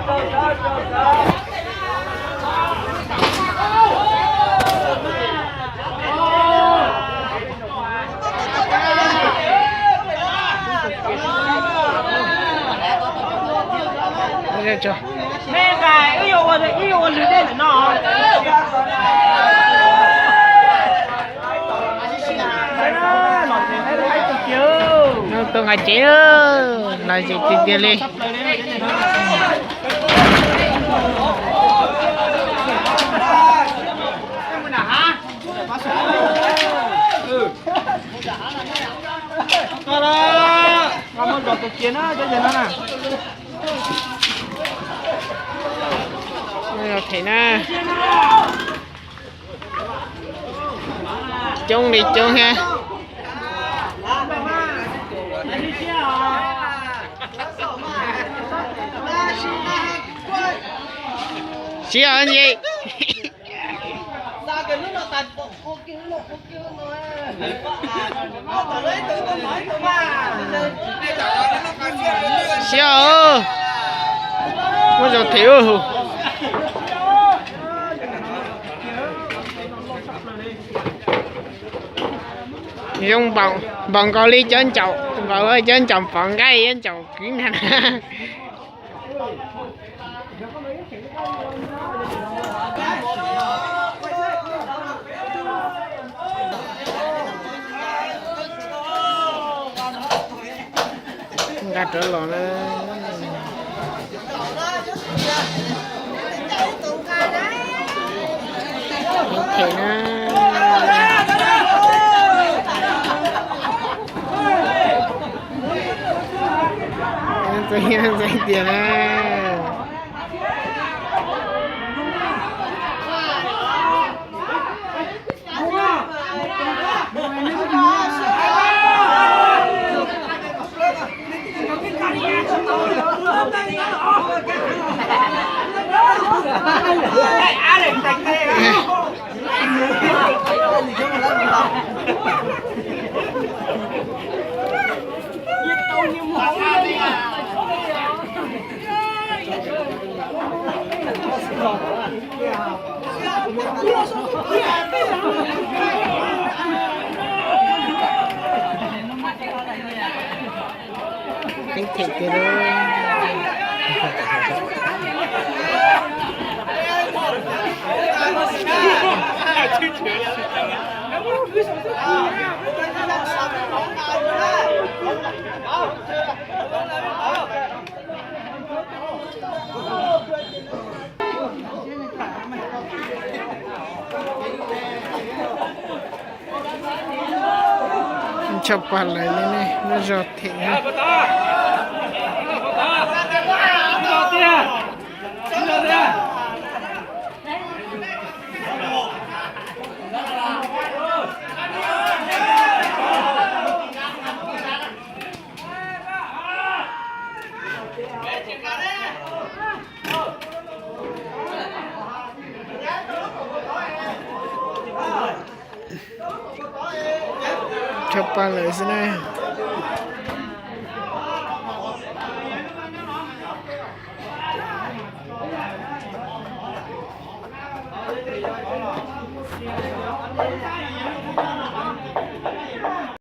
Me nqaim, wb yuav ua, wb yuav ua lwm dej ntawm no. Tuaj nqa tsev, los zem tiag tiag li. Them na. Coob li coob thiab. Siab os Nce. Siab os, muab zog them. Zoo npaum nkaus li cov ntsaum, npaum cov ntsaum pov nqaij, cov ntsaum kwv ntag. Nqa rov los na. Them na. Ntxeev, ntxeev tiag na. Teeb them tiag lauj. Tshaj pag lawm li ne, muab zog them na. Tshaj pag lawm xwb na.